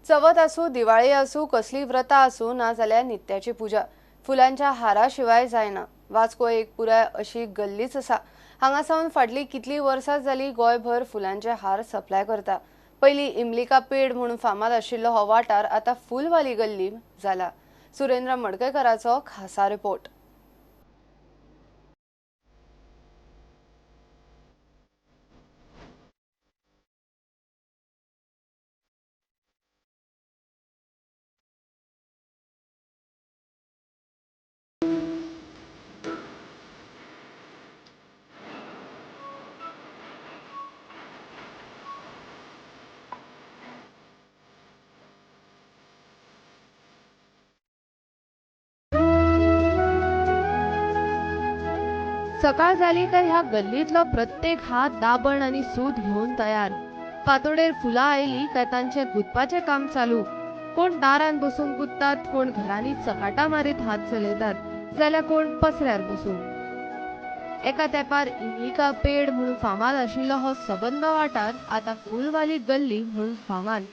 चवथ आसूं, दिवाळी आसूं, कसली व्रतां आसूं ना जाल्यार नित्याची पुजा फुलांच्या हाराशिवाय जायना। वास्को एक पुराय अशी गल्लीच आसा। हांगा सावन फाटली कितली वर्सां जाली गोंयभर फुलांचे हार सप्लाय करता। पयलीं इमलिका पेड म्हणून फामाद आशिल्लो हो वाठार आतां फुलवाली गल्ली जाला। सुरेंद्र मडकयकराचो खासा रिपोर्ट। सकाळ जाली तर ह्या गल्लीतलो प्रत्येक हात दाबण आनी सूत घेवन तयार। फांतोडेर फुलां आयली काय तांचें गुंतपाचें काम चालू। कोण दारान बसून गुंततात, कोण घरांनी चकाटां मारीत हात चलयतात, जाल्यार कोण पसऱ्यार बसून। एका तेंपार इमलिका पेड म्हणून फामाद आशिल्लो हो सबंद वाठार आतां फुलवाली गल्ली म्हणून फामाद।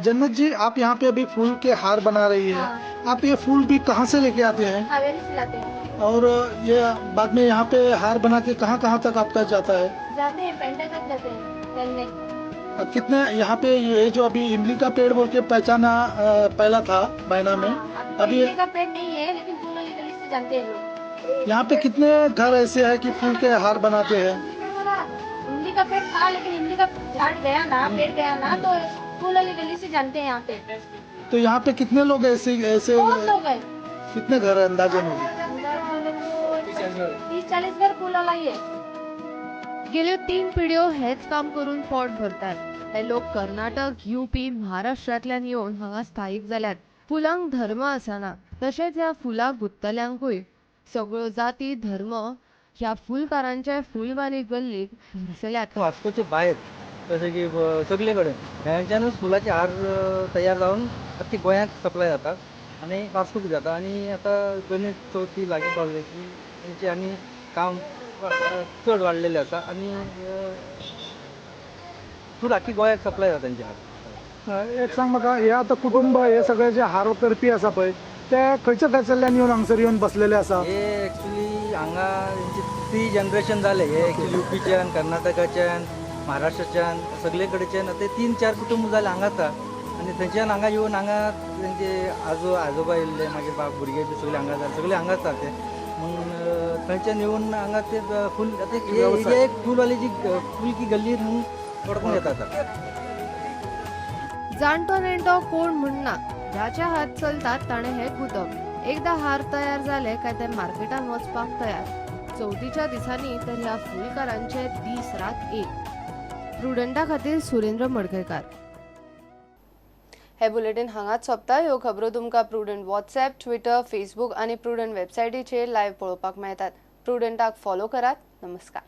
जन्नत जी, आप यहाँ पे अभी फूल के हार बना रही है। आप ये फूल भी कहाँ से लेके आते हैं? हवेली से लाते हैं। और ये बाद में यहाँ पे हार बना के कहाँ कहाँ तक आपका जाता है? जाते हैं, पेंडा तक जाते हैं चलने। कितने यहाँ पे ये जो अभी इमली का पेड़ बोल के पहचाना पहला था बायना में, अभी इमली का पेड़ नहीं है, लेकिन फूल वाली गली से जानते हैं लोग। यहाँ पे कितने घर ऐसे हैं कि फूल के हार बनाते हैं? इमली का पेड़ था, लेकिन इमली का झाड़ गया ना, पेड़ गया ना, तो फूल वाली गली से जानते हैं यहाँ पे। तो यहाँ पे कितने लोग ऐसे ऐसे बहुत लोग हैं। कितने घर अंदाजन होंगे? 30-40 घर फूल वाला ही है। गेल्यो 3 पिढ्यो हेच काम करून पोट भरतात। हे लोक कर्नाटक, यूपी, महाराष्ट्रांतल्यान येवन हांगा स्थायीक जाल्यात। फुलांक धर्म आसना, तशेंच ह्या फुलां गुंततल्यांकूय। सगळ्यो जाती धर्म ह्या फुलकारांच्या फुलवाली गल्लीक भरसल्यात। वास्कोचे भायर जशें की सगळे कडेन हेंच्यानूच फुलाचे हार तयार जावन आख्खी गोंयांत सप्लाय जाता आनी वास्कोक जाता। आनी आतां गणेश चवथी लागीं पावली की तेंचें आनी काम चड वाडलेलें आसा आनी फूल आख्खी गोंयाक सप्लाय जाता तेंचे हार। एक सांग म्हाका, हे आतां कुटुंब हे सगळे जे हार करपी आसा पळय, ते खंयच्या खंयसरल्यान येवन हांगसर येवन बसलेले आसा? हे एक्चुली हांगा तेंचे 3 जनरेशन जाले। हे एक्चुली युपीच्यान, कर्नाटकाच्यान, महाराष्ट्राच्यान, सगळे कडेच्यान ते 3-4 कुटुंब जाले हांगा आसा। आनी थंयच्यान हांगा येवन हांगा तेंचे आजो आजोबा येयल्ले, मागीर बाप भुरगे बी सगळे हांगा जाले, सगळे हांगा आसा ते। म्हणून थंयच्यान येवन हांगा ते फूल आतां एक फूलवाली जी फूल की गल्ली म्हणून वळखून येता आतां। जाणटो नेणटो कोण म्हणना, जाचे हात चलतात ताणें हें गुंतप। एकदां हार तयार जाले काय ते मार्केटान वचपाक तयार। चवथीच्या दिसांनी तर ह्या फुलकारांचे दीस रात एक। प्रुडंटा खातीर सुरेंद्र मडकयकार। हे बुलेटिन हांगाच सोंपता। ह्यो खबरो तुमकां प्रुडंट वॉट्सएप, ट्विटर, फेसबूक आनी प्रुडंट वेबसायटीचेर लायव्ह पळोवपाक मेळटात। प्रुडंटाक फॉलो करात। नमस्कार।